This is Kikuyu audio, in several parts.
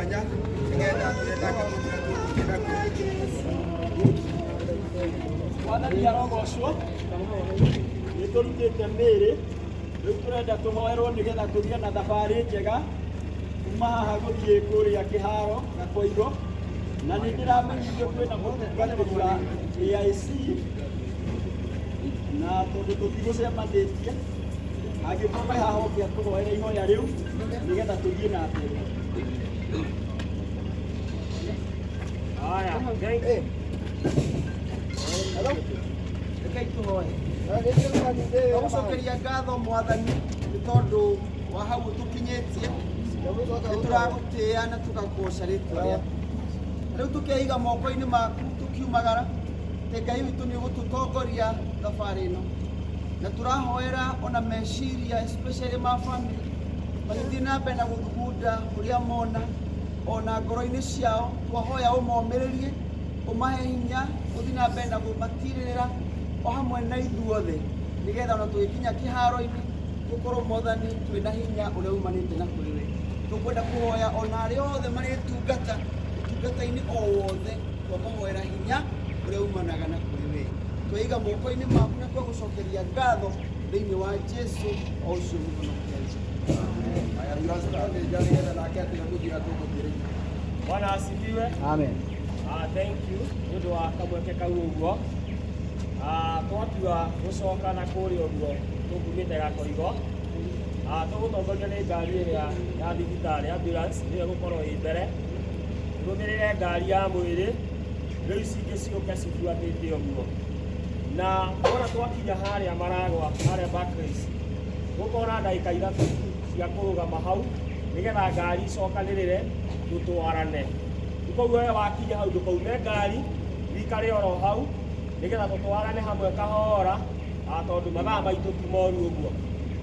Mwanya nĩgetha twĩre nake tũthiĩ tũgũthiĩ nakuo. Mwathani arogocwo. Nĩ tũrutĩte mĩĩrĩ, rĩu tũrenda tũhoerwo nĩgetha tũgĩe na thabarĩ njega kuma haha gũthiĩ kũrĩa kĩharo Gakoigo. Na nĩ ndĩramenyithio kwĩna mũtungatĩri wa AIC, na tondũ tũtigũcemanĩtie, angĩkorwo wĩ haha oke atũhoere ihoya rĩu nĩgetha tũthiĩ na mbere. Haya, thank you. Hello? Rekei tũhoe. Tũgũcokeria ngatho Mwathani nĩ tondũ wa hau ũtũkinyĩtie. Nĩ tũragũtĩĩa na tũgakũgoca rĩtwa rĩaku. Rĩu tũkeiga moko-inĩ maku tũkiumagara, atĩ Ngai witũ nĩ ũgũtũtongoria thabarĩ ĩno. Na tũrahoera ona meciria especially ma family magĩthiĩ na mbere na gũthugunda ũrĩa mona ona ngoro-inĩ ciao, twahoya ũmomĩrĩrie, ũmahe hinya gũthiĩ na mbere na kũmatirĩrĩra o hamwe na ithuothe, nĩgetha ona tũgĩkinya kĩharo-inĩ tũkorwo Mwathani twĩna hinya ũrĩa umanĩte na kũrĩ we. Tũkwenda kũhoya ona arĩa othe marĩtungata ũtungata-inĩ o wothe, twamahoera hinya ũrĩa umanaga na kũrĩ we. Tweiga moko-inĩ maku na twagũcokeria ngatho thĩinĩ wa Jesu o ũcio mũhonokia witũ. Haya, Pastor Nĩnja nĩgetha nake atwĩre mũthia tũgũthiĩ rĩu. Bwana asifiwe. Amen. Thank you nĩ ũndũ wa kamweke kau ũguo. Twatua gũcoka na kũrĩa ũguo tũkumĩte Gakoigo. Tũgũtongorio nĩ ngari ĩrĩa ya thibitarĩ ambulance nĩyo ĩgũkorwo ĩ mbere. Tũrũmĩrĩre ngari ya mwĩrĩ, rĩu ici ingĩ ciũke cibuatĩte ũguo. Na wona twakinya harĩa maragwa harĩa Barclays, gũkorwo na ndagĩka ithatũ cia kũrũgama hau nĩgetha ngari icokanĩrĩre tũtwarane. Koguo we wakinya hau ndũkaume ngari, wikare oro hau nĩgetha tũtwarane hamwe kahora, tondũ mathaa maitũ ti moru ũguo.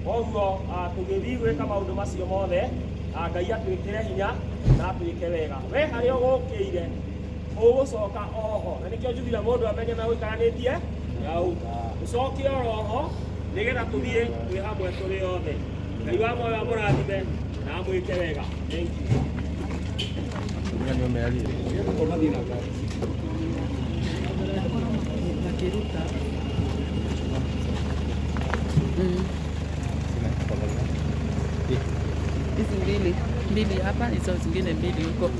Koguo tũgĩthiĩ gwĩka maũndũ macio mothe, Ngai atwĩkĩre hinya na atwĩke wega. We harĩa ũgũkĩire ũgũcoka oho, na nĩkĩo njugire mũndũ amenye megũikaranĩtie hau, ũcoke oroho nĩgetha tũthiĩ twĩ hamwe tũrĩ othe. Ngai wa muoyo amũrathime na amwĩke wega. Thank you. Makĩruta. Hizi mbili mbili hapa, hizo zingine mbili huko.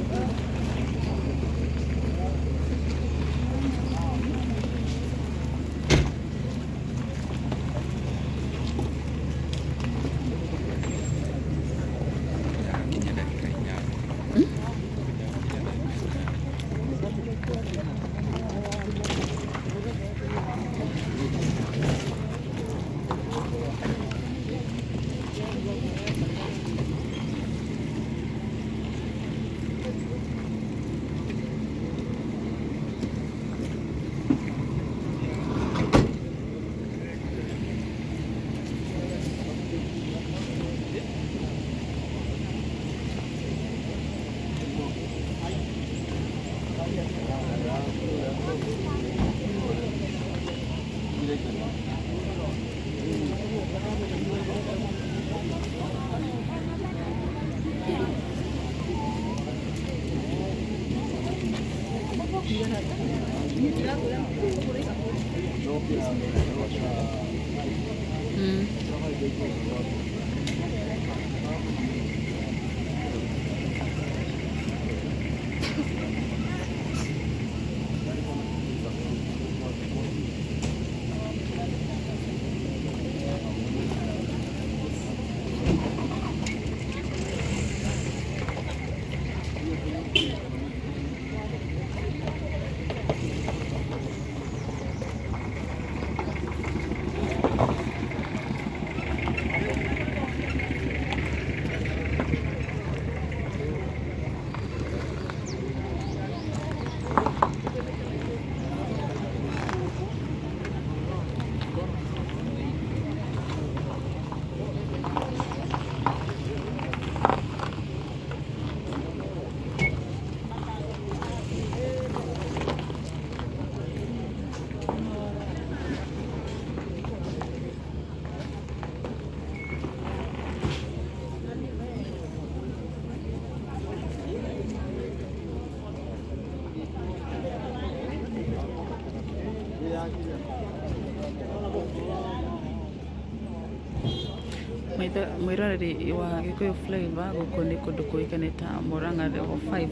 Mwĩroreri wa Gĩkũyũ Flavour, gũkũ nĩ kũndũ kũĩkaine ta Murang'a Level 5,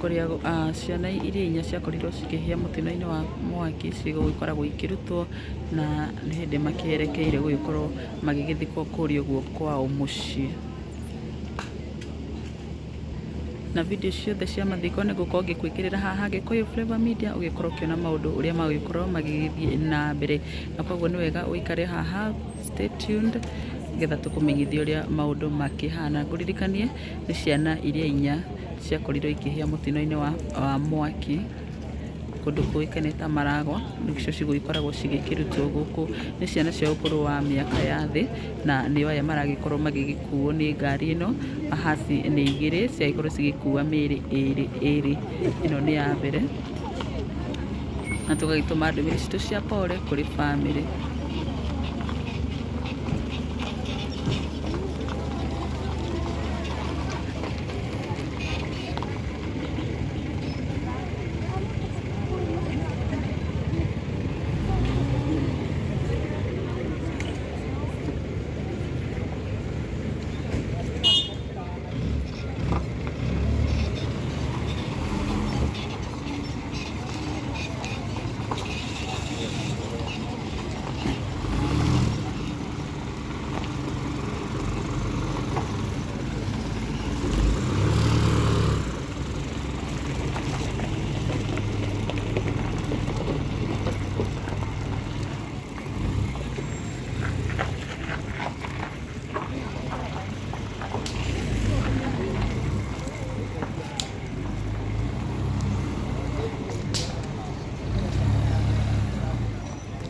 kũrĩa ciana iria inya ciakorirwo cikĩhĩa mũtino-inĩ wa mwaki cigũgĩkoragwo ikĩrutwo, na nĩ hĩndĩ makĩerekeire gũgĩkorwo magĩgĩthikwo kũrĩa ũguo kwao mũciĩ. Na video ciothe cia mathiko nĩ ngũkorwo ngĩkwĩkĩrĩra haha Gĩkũyũ Flavour Media, ũgĩkorwo ũkĩona maũndũ ũrĩa magũgĩkorwo magĩgĩthiĩ na mbere, na koguo nĩ wega ũikare haha, stay tuned, nĩgetha tũkũmenyithie ũrĩa maũndũ makĩhana. Ngũririkanie nĩ ciana iria inya ciakorirwo ikĩhĩa mũtino-inĩ wa mwaki kũndũ kũĩkaine ta Maragwa, nĩcio cigũgĩkoragwo cigĩkĩrutwo gũkũ. Nĩ ciana cia ũkũrũ wa mĩaka ya thĩ, na nĩo aya maragĩkorwo magĩgĩkuo nĩ ngari ĩno. Haci nĩ igĩrĩ ciagĩkorwo cigĩkua mĩĩrĩ ĩrĩ ĩrĩ, ĩno nĩ ya mbere, na tũgagĩtũma ndũmĩrĩri citũ cia pole kũrĩ bamĩrĩ.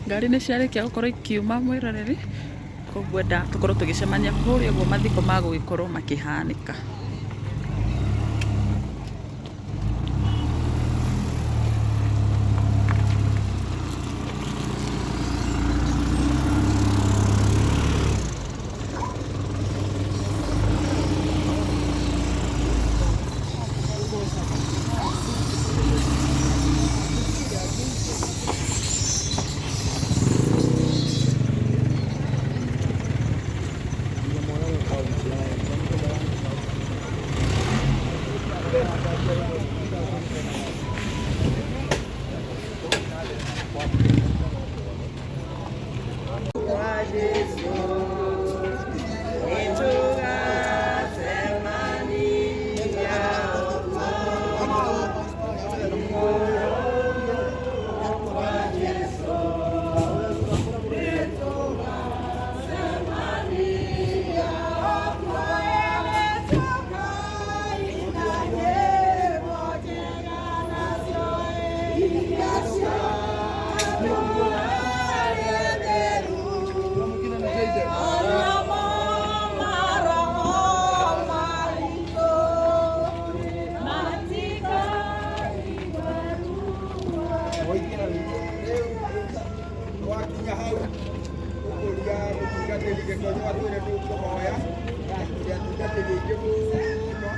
Ngari nĩ ciarĩkia gũkorwo ikiuma, mwĩroreri, koguo enda tũkorwo tũgĩcemania kũrĩa ũguo mathiko magũgĩkorwo makĩhanĩka. Wakinya hau ũkũria mũtungatĩri Gĩkonyo atwĩre nĩ ũkũhoya na atungatĩri aingĩ mũno,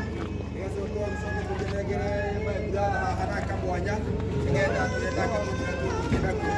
nĩgacoka ũcoke tũkĩnengere my brother haha na kamwanya nĩgetha atwĩre nake mũndũ tũgũthiĩ nakuo.